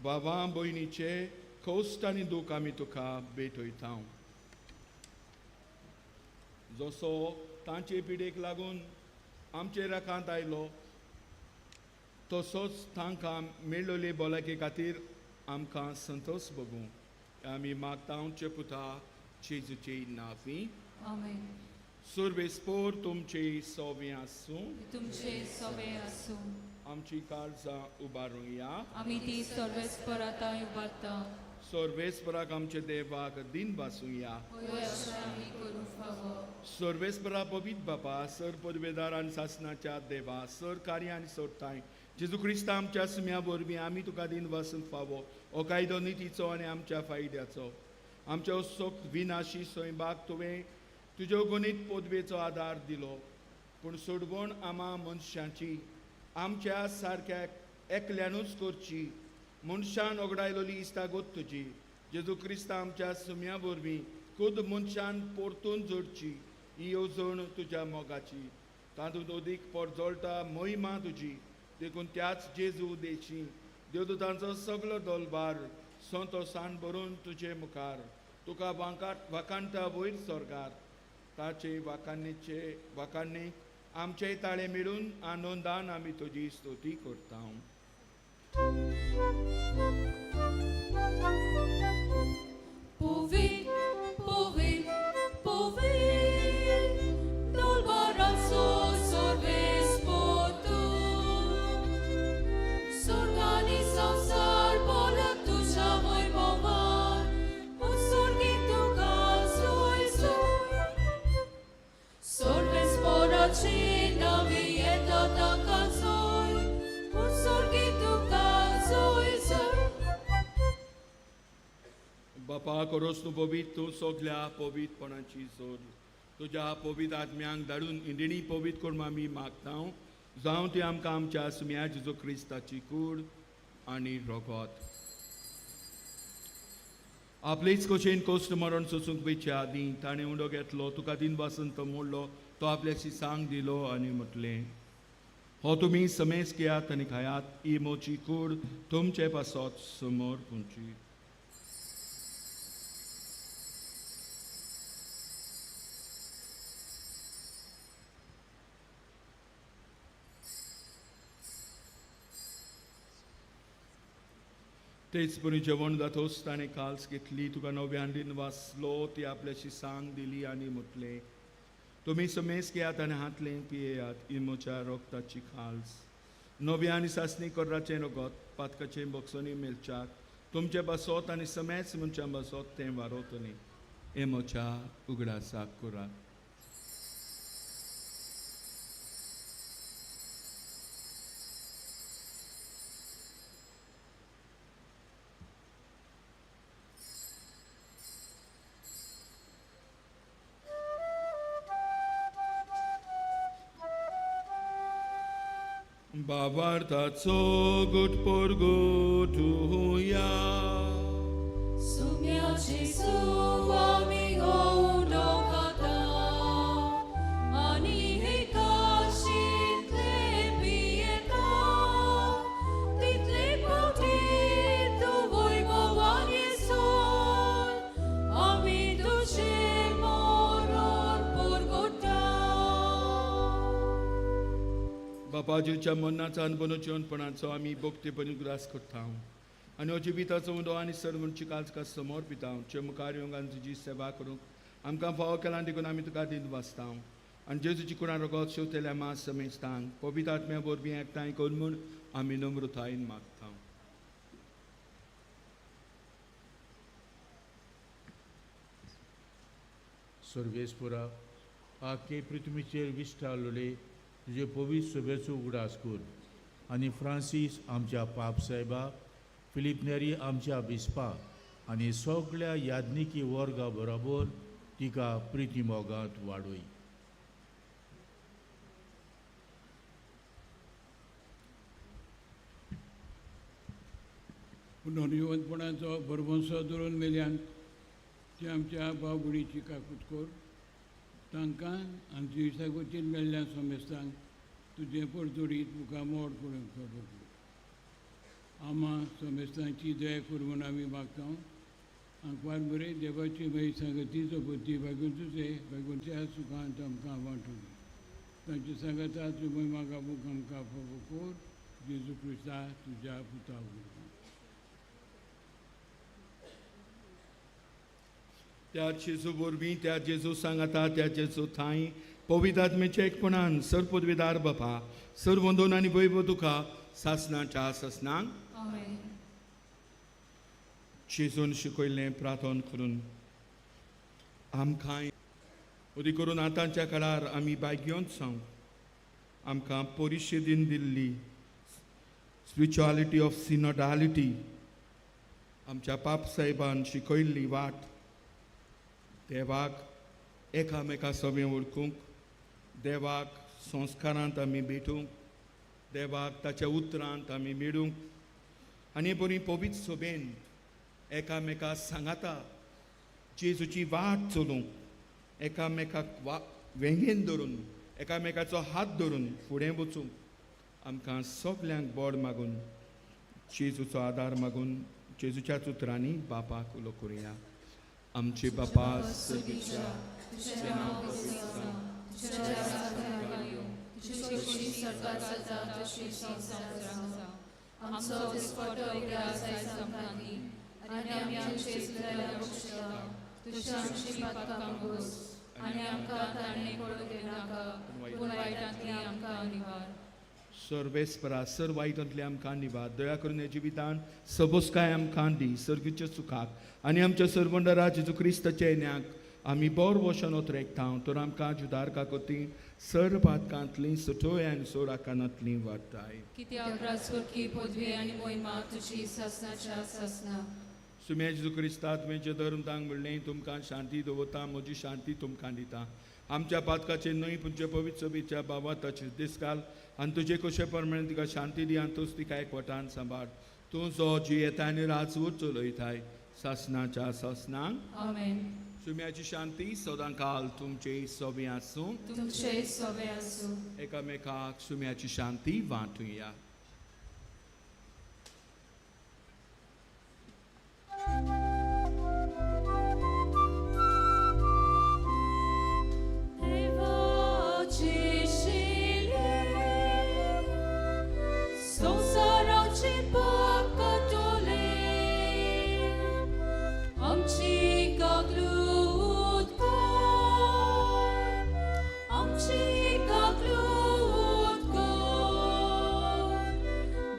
बाबा भयणीचे कश्ट आनी दूख आमी तुका भेटयता. जसो तांचे पिडेक लागून आमचे राखांत आयलो, तसोच तांकां मेळ्ळोले भलायके खातीर आमकां संतोश भोगूं. आमी मागता आमचे पुता जेजूचे नांवी. आमेन. सर्वेस्पोर तुमचे सोवे आसूं. तुमचे सवे आसूं. आमची काळजां उबारुया. आमी ती सर्वेस्पर आतां उबारता. सर्वेस्पराक आमचे देवाक दिन बासुया. होय, अशें आमी करूंक फावो. सर्वेस्परा पवित्र बापा, सर पदवेदार आनी सासणाच्या देवा, सर कार्य आनी सोडटाय जेजू क्रिस्ता आमच्या सुम्या वरवीं आमी तुका दिन वासूंक फावो. हो कायदो नितीचो आनी आमच्या फायद्याचो. आमच्या सोक विनाशी स्वयंबाक तुवें तुज्यो गणीत पदवेचो आदार दिलो, पूण सोडवण आमा मनशांची आमच्या सारक्या एकल्यानूच करची. मनशान ओगडायलोली इस्तागोत तुजी जेजू क्रिस्ता आमच्या सुम्या वरवीं खुद मनशान परतून जोडची. ही येवजण तुज्या मोगाची, तातूंत अदीक परजळटा महिमा तुजी. देखून त्याच जेजू देशी देवदूतांचो सगलो दोलबार संतोसान भरून तुजे मुखार तुका वाकांता वयर सोर्गार ताचे वाकान्नीचे वाकान्नीक आमचे ताळे मेळून आनंदान आमी तुजी स्तुती करता. Povi, povi, povi, dolbarazo sorves potu. Sorgani samsar bola tuja voi bovan, un sorgi tuka zoi zoi. Sorves poraci navieta taka zoi, un sorgi tuka zoi zoi. बापा करोस तूं पवित्र, तूं सगल्या पवित्रपणाची सोद तुज्या पवित्र आत्म्यांक धाडून इंदिणी पवित्र करून आमी मागता, जावं ती आमकां आमच्या सुम्या जेजू क्रिस्ताची कूड आनी रोगत. आपलेच कशेन कोश्ट मरण सोसूंक वयचे आदीं ताणें उंडो घेतलो, तुका दिन वासंत मोडलो, तो आपल्याशी सांग दिलो आनी म्हटलें, हो तुमी समेज घेयात आनी खायात, ही मोची कूड तुमचे पासत समोर पुंची. तेच परी जेवण जातोच ताणें काल्स घेतली, तुका नव्यान दिन वाचलो, ती आपल्याशी सांग दिली आनी म्हटलें, तुमी समेज घेयात आनी हातलें पियेयात, ही म्हज्या रोगताची खाल्स नव्या आनी सासणी कोर्राचें रगत पातकाचें बक्षणी मेळच्याक तुमचे बसोत आनी समेज मनशां बसोत तें वारोतलें, हें म्हज्या उगडासाक करात. बाबार्थाचो गुट परगटुया. Sumia Jesu आमी उंडो खाता आनी हे काशींतले पियेता, तितले फावटी तूं वैभवान येसून आमी तुजें मरण परगटा. बापा जेच्या मरणाचो आनी बनोचेपणाचो आमी भक्तीपणी उगडास करता आनी हो जिविताचो उदो आनी सर्वंची काळजा समोर पिता, जे मुखार येवंक आनी तुजी सेवा करूंक आमकां फावो केला देखून आमी तुका दिन वाचता आनी जेजूची कुणां रगत शेवतेल्या मास समेस्तांक पवित्र आत्म्या वरवीं एकठांय करून म्हूण आमी नम्रतायेन मागता. सर्वेस्पुरा आखे पृथ्वीचेर विस्तारलेले तुजे पवित्र सभेचो उगडास कर आनी फ्रांसीस आमच्या पाप साहेबा, फिलीप नेरी आमच्या बिस्पा आनी सगळ्या याज्ञिकी वर्गा बरोबर तिका प्रिती मोगांत वाडय. पुनर्जिवंतपणाचो भरवंसो दवरून मेल्यान ती आमच्या भाव भयणीची काकूत कर, तांकां आनी जिविसागतीन मेल्ल्या समेस्तांक तुजें परजोडीत तुका मोड पडूंक कर. आमा समेस्तांची दया कर म्हूण आमी मागता. आंकवार बरे देवाची मागीर सांगती जपती बागून तुजें बागूनच्या सुखांत आमकां वांटून तांची सांगता तुमी म्हाका आमकां फावो कर, जेजू क्रिस्ता तुज्या पुता वरवीं. त्या जेजू वरवीं, त्या जेजू सांगता, त्या जेजू थांय पवित्र आत्म्याच्या एकपणान सर पदवीदार बापा सर वंदोन आनी वैभव तुका सासणाच्या सासणांक. आमेन. जेजून शिकयल्लें प्रार्थन करून आमकां उदी करून आतांच्या काळार आमी भाग्योंत जावंक आमकां परिशेदीन दिल्ली स्पिरिच्युआलिटी ऑफ सिनोडालिटी आमच्या पाप साहेबान शिकयल्ली वाट देवाक एकामेका सवें वळखूंक, देवाक संस्कारांत आमी भेटूंक, देवाक ताच्या उतरांत आमी मेळूंक आनी बरी पवित्र सोबेन एकामेका सांगाता जेजूची वाट चलूंक, एकामेकाक वेंगेन धरून, एकामेकाचो हात धरून फुडें वचूंक आमकां सगल्यांक बोड मागून जेजूचो आदार मागून जेजूच्याच उतरांनी बापाक उलो करुया. आमचे बापा सर्गीच्या, तुजें नांव पवित्र जावं, तुजी खोशी सरकार जाता तशी संवसारांत जावं. आमचो दिसपट्टो उगडास आयज आमकां दी आनी आमी आमचे चुकलेल्या बक्षता तुज्या आमची पातकां भोगोस आनी आमकां ताणें पडूंक दिनाका पूण वायटांतली आमकां निवार. सर्वेस्परा सर वायटांतले आमकां निवार. दया करून हे जिवितान सबोसकाय आमकां दी सर्गीच्या सुखाक आनी आमच्या सरबंडरा जेजू क्रिस्ताच्या येण्याक आमी बोर वशन ओतरेकता तर आमकां जुदारका कोती सर पातकांतली सुटोय आनी सोराकानांतली वाटाय. कित्याक राजवटकी पदवी आनी मोहिमा तुजी सासनाच्या सासना. सुम्या जेजू क्रिस्ता तुवें जे धर्म तांक म्हणलें तुमकां शांती दवरता म्हजी शांती तुमकां दिता. आमच्या पातकाचे न्हय पूण तुज्या पवित्र सभेच्या बाबा ताचे दिसकाल आनी तुजे कशे प्रमाणे तिका शांती दी आनी तूंच तिका एकवटान सांबाळ. तूं जो जियेता आनी राजवट चलयताय सासनाच्या सासनाक. आमेन. सुम्याची शांती सदां काल तुमचे सोबे आसूं. तुमचे सोबे आसूं. एकामेकाक सुम्याची शांती वांटुया. देवाची शिले संवसाराचे पाप काडटले आमची काकलूत कर आमची काकलूत कर.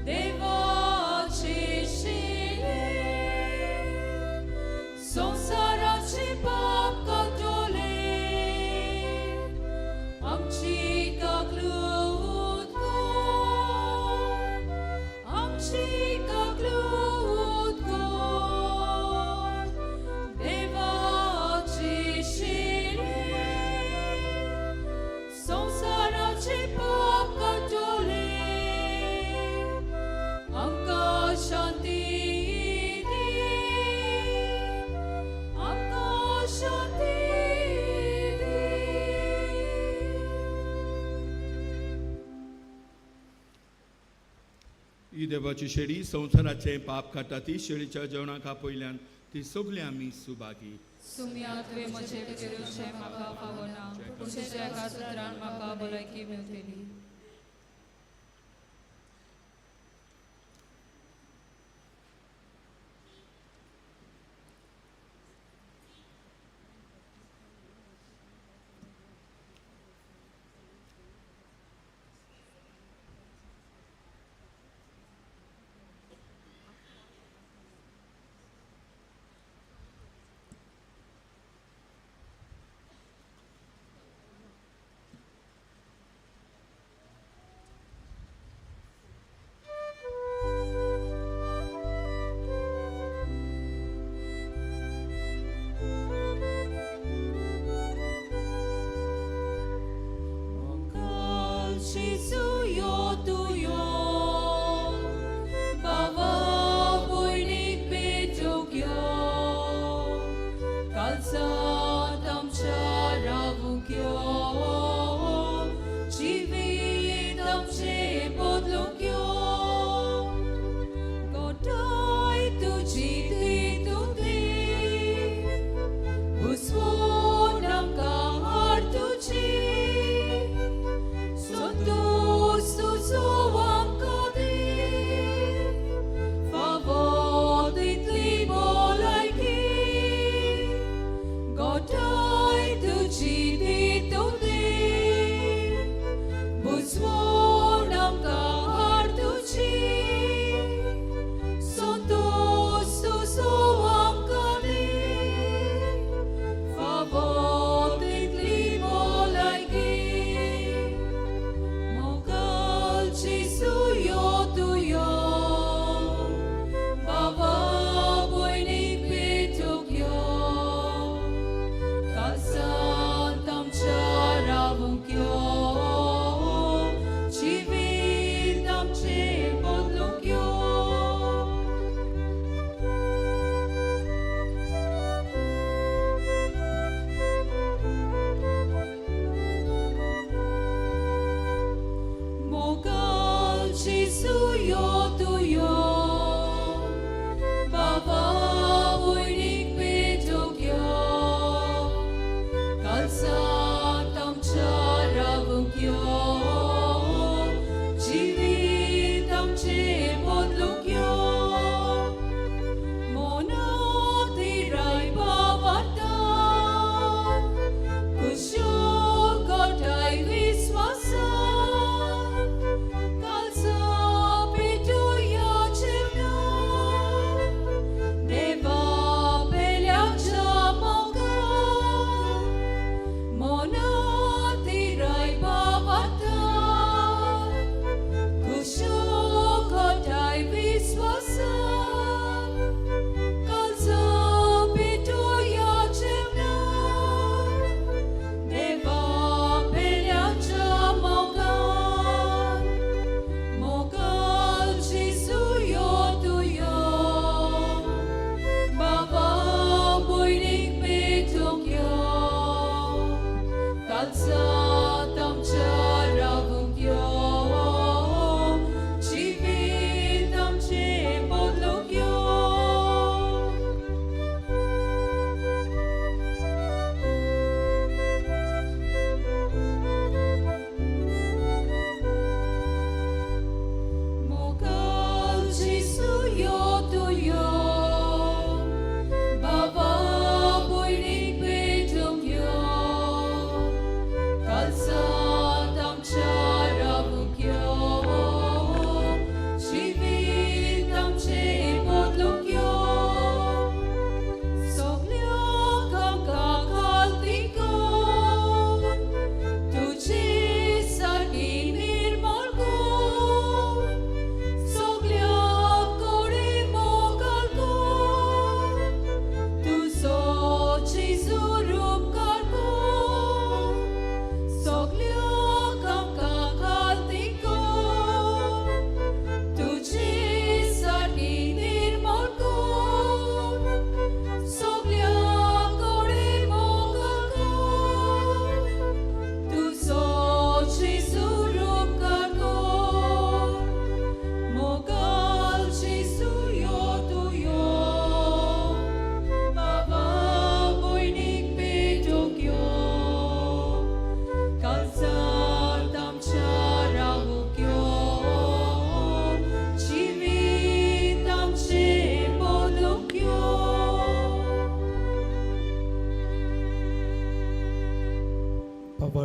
देवाची शिले संवसाराचे पाप काडटले आमची काकलूत कर आमची काकलूत कर. देवाची शिले संवसाराचे पाप काडटले आमकां शांती दी आमकां शांती दी. ही देवाची शेळी संवसाराचें पाप काडटा ती शेळीच्या जेवणाक आपयल्यान ती सगळीं आमी सुभागी. सुम्या तुवें म्हजें भितर येवचें म्हाका फावना पूण तुज्या एका सुत्रान म्हाका भलायकी मेवतली.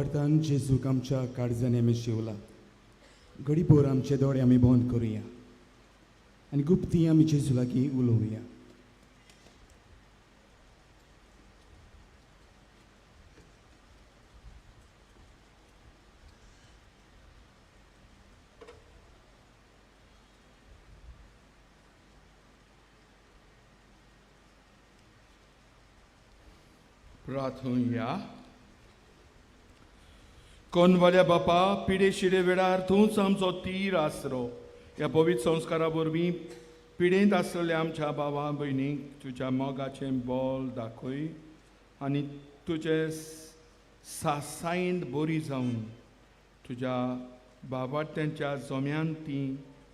भावार्थान जेजूक आमच्या काळजांनी आमी शिवला. घडीभर आमचे दोळे आमी बंद करुया आनी गुप्ती आमी जेजू लागीं उलोवया. प्रार्थुया. कोनवाल्या बापा, पिडे शिडे वेळार तूंच आमचो तीर आसरो. ह्या पवित्र संस्कारा वरवीं पिडेंत आसलेल्या आमच्या भावा भयणीक तुज्या मोगाचें बोल दाखय आनी तुजे सासायेंत बरी जावन तुज्या बाबाट्यांच्या जम्यान ती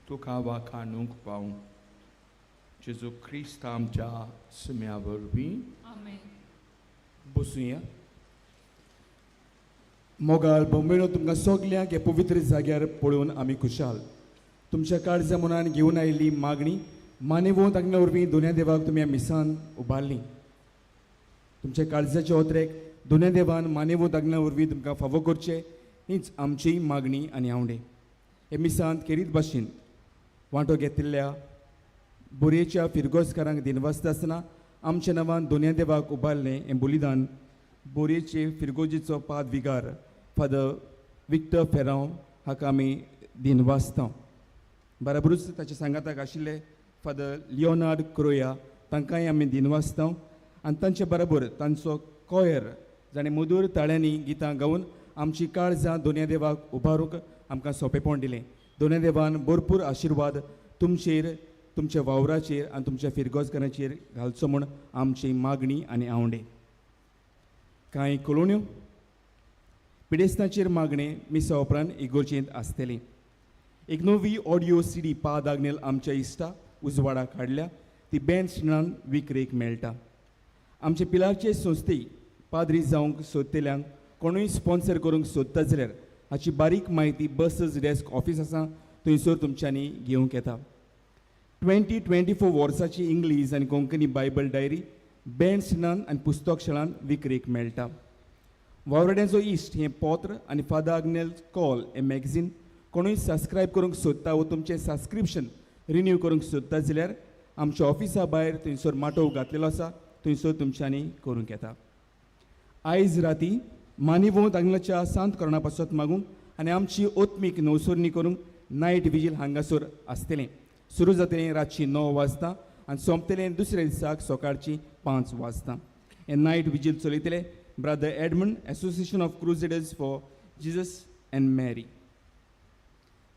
तुका वाखाणूंक पावूं. जेजू क्रिस्त आमच्या सुम्या वरवीं. आमेन. बसुया. मोगाळ बॉम्बेनो, तुमकां सगल्यांक हे पवित्र जाग्यार पळोवन आमी खुशाल. तुमच्या काळजा मनान घेवन आयिल्ली मागणी मानेवोंत आज्ञा वरवीं दोन्या देवाक तुमी ह्या मिसान उबारली. तुमच्या काळजाचे ओतरेक दोन्या देवान मानेवोंत आज्ञा वरवीं तुमकां फावो करचें हीच आमची मागणी आनी आवडे. हे मिसांत खेरीत भाशेन वांटो घेतिल्ल्या बोरयेच्या फिरगोजकारांक दिनवासता आसतना आमच्या नांवान दोन्या देवाक उबारलें हें बलिदान बोरयेचे फिरगोजीचो पाद विगार फादर विक्टर फेरांव हाका आमी दिनवासता. बराबरूच ताच्या सांगाताक आशिल्ले फादर लिओनार्ड क्रोया तांकांय आमी दिनवासता आनी तांचे बराबर तांचो कॉयर जाणें मधूर ताळ्यांनी गितां गावन आमची काळजां दोन्या देवाक उबारूंक आमकां सोंपेपण दिलें. दोन्या देवान भरपूर आशिर्वाद तुमचेर, तुमच्या वावराचेर आनी तुमच्या फिरगोजकारांचेर घालचो म्हूण आमची मागणी आनी आवडे. कांय कॉलोन्यो पिडेस्तांचेर मागणें मिसा उपरांत इगोर्जेंत आसतलें. एक नवी ऑडियो सीडी पाद आग्नेल आमच्या इश्टा उजवाडाक हाडल्या. ती बँड स्टेशनान विक्रेक मेळटा. आमचे पिलारचे संस्थेक पाद्री जावंक सोदतल्यांक कोणूय स्पॉन्सर करूंक सोदता जाल्यार हाची बारीक म्हायती बसस डेस्क ऑफीस आसा थंयसर तुमच्यांनी घेवंक येता. 2024 वर्साची इंग्लीश आनी कोंकणी बायबल डायरी बँड स्टेशनान आनी पुस्तक शाळान विक्रेक मेळटा. वावराड्यांचो इश्ट हें पत्र आनी फादर आग्नेल कॉल हें मॅगझीन कोणूय सबस्क्रायब करूंक सोदता वो तुमचें सबस्क्रिप्शन रिन्यू करूंक सोदता जाल्यार आमच्या ऑफिसा भायर थंयसर माटोव घातलेलो आसा थंयसर तुमच्यांनी करूंक येता. आयज राती मानिवोंत आंगलाच्या सांत करणा पासत मागूंक आनी आमची ओत्मीक नवसरणी करूंक नायट विजील हांगासर आसतलें. सुरू जातलें रातची 9 वाजता आनी सोंपतलें दुसऱ्या दिसाक सकाळची 5 वाजता. हें नायट विजील चलयतले brother Edmund, association of crusaders for Jesus and Mary.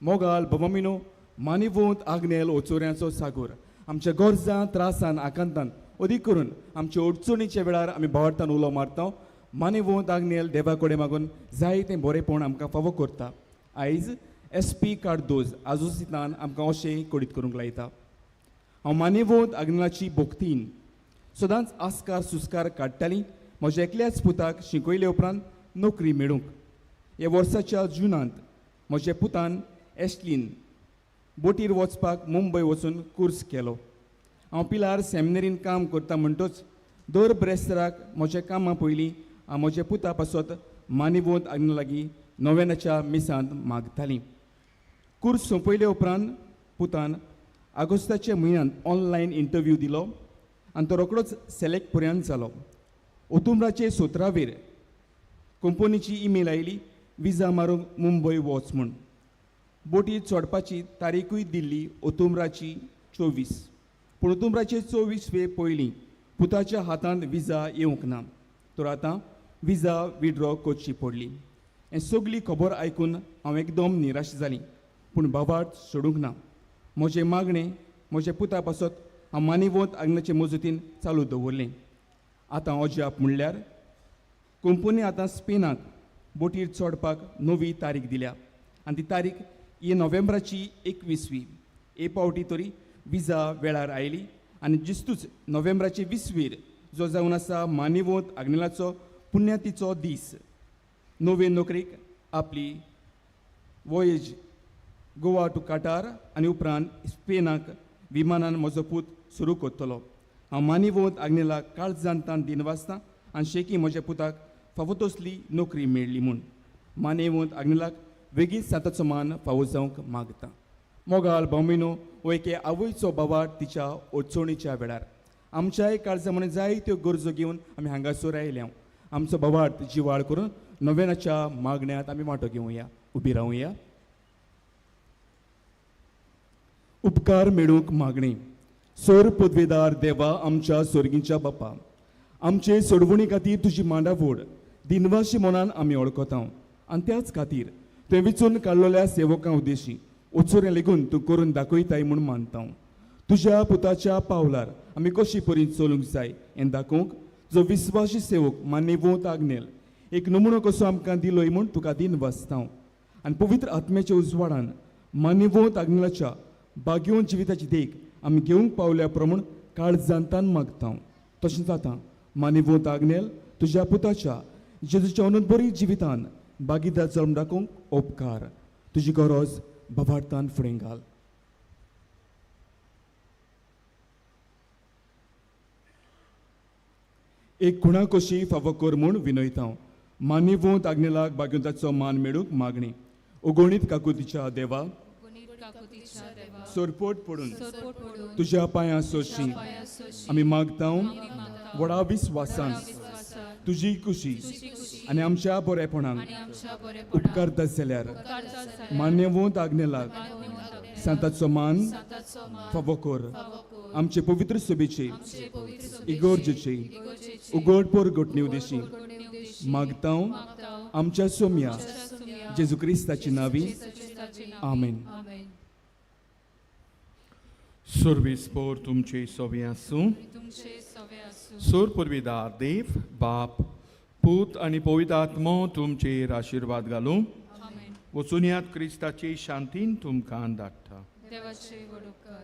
मोगाल भवमिनो, मानिवोंत आग्नेल ओचोऱ्यांचो सागोर आमच्या गरजां त्रासान आकांतान अदीक करून आमच्या अडचणीच्या वेळार आमी भावार्थान उलो मारता. मानिवोंत आग्नेल देवा कडेन मागून जाय तें बरेंपण आमकां फावो करता. आयज एस पी कार्दोज आजोसितान आमकां अशें कळीत करूंक लायता. हांव मानिवोंत आग्नेलाची भक्तीन सदांच आस्कार सुस्कार काडटाली म्हज्या एकल्याच पुताक शिकयले उपरांत नोकरी मेळूंक. ह्या वर्साच्या जुनांत म्हज्या पुतान एशलीन बोटीर वचपाक मुंबय वचून कोर्स केलो. हांव पिलार सेमिनरीन काम करता म्हणटच दर ब्रेस्ताराक म्हज्या कामां पयलीं हांव म्हज्या पुता पासत मानिवोंत आग्नेला लागीं नोवेनाच्या मिसांत मागतालीं. कोर्स सोंपयले उपरांत पुतान आगोस्ताच्या म्हयन्यांत ऑनलायन इंटरव्यू दिलो आनी तो रोकडोच सेलेक्ट पर्यंत जालो. ओतुम्राचे 17वेर कंपनीची ईमेल आयली विजा मारूंक मुंबय वच म्हूण. बोटीर चडपाची तारीखूय दिल्ली ओतुम्राची 24. पूण ओतुम्राचे 24 वे पयलीं पुताच्या हातांत विजा येवंक ना तर आतां विजा विड्रॉ करची पडली. हें सगली खबर आयकून हांव एकदम निराश जालीं पूण भावार्थ सोडूंक ना. म्हजें मागणें म्हज्या पुता पासत हांव मानिवोंत आग्नेचे मजतीन चालू दवरलें. आतां अजाप म्हणल्यार कंपनी आतां स्पेनाक बोटीर चडपाक नवी तारीख दिल्या आनी ती तारीख ही नोव्हेंबराची 21वी. हे पावटी तरी विजा वेळार आयली आनी जिस्तूच नोव्हेंबराचे 20वीर जो जावन आसा मानिवोंत आग्नेलाचो पुण्यातीचो दीस नवे नोकरेक आपली वॉयेज गोवा टू काटार आनी उपरांत स्पेनाक विमानान म्हजो पूत सुरू करतलो. हांव मानिवोंत आग्नेलाक काळजान तान दिनवासता आनी शेकी म्हज्या पुताक फावो तसली नोकरी मेळ्ळी म्हूण. मानेवंत आग्नेलाक वेगींच सांताचो मान फावो जावंक मागता. मोगाल भावमिनो हो एके आवयचो बावार तिच्या अडचणीच्या वेळार आमच्याय काळजा म्हणून जायत्यो गरजो घेवन आमी हांगासर आयल्या. आमचो भावार्थ जिवाळ करून नोवेनाच्या मागण्यांत आमी वांटो घेवया. उबी रावया. उपकार मेळूंक मागणी. सोर पदवेदार देवा आमच्या सोर्गींच्या बापा, आमचे सोडवणी खातीर तुजी मांडावड दिनवाशी मनान आमी वळखता आनी त्याच खातीर तुवें विचून काडलेल्या सेवकां उद्देशी ओचोरें लेगून तूं करून दाखयताय म्हूण मानता. तुज्या पुताच्या पावलार आमी कशी परी चलूंक जाय हें दाखोवंक जो विस्वासी सेवक मान्यवंत आग्नेल एक नमुनो कसो आमकां दिलोय म्हूण तुका दिनवासता. आनी पवित्र आत्म्याच्या उजवाडान मान्यवंत आग्नेलाच्या भाग्यवंत जिविताची देख आमी घेवंक पावल्या प्रमाण काळजांतान मागता. तशेंच आतां मान्यवंत आग्नेल तुज्या पुताच्या जेजूच्या अनंत बरी जिवितान भागीदार जल्म दाखोवंक उपकार. तुजी गरज भावार्थान फुडें घाल. एक खुणा कशी फावो कर म्हूण विनयता. मान्यवंत आग्नेलाक भाग्यवंताचो मान मेळूंक मागणी. उगोणीत काकुतीच्या देवा, सरपोट पडून तुज्या पांयां सोशी आमी मागता व्हडा विस्वासान तुजी खुशी आनी आमच्या बरेपणान उपकारता जाल्यार मान्यवंत आग्नेलाक सांताचो मान फावो कर. आमचे पवित्र सभेचे इगोर्जेचे उगड पोरगटणी उदेशी मागता आमच्या सोम्या जेजू क्रिस्ताची नावी. आमेन. सुर्वीस पोर तुमचे सोबी आसूं. सूर पुर्विदार देव बाप पूत आनी पवित्र आत्मो तुमचेर आशिर्वाद घालूं. वचुनयात क्रिस्ताची शांतीन तुमकां धाडटा. देवाचे वडोकार.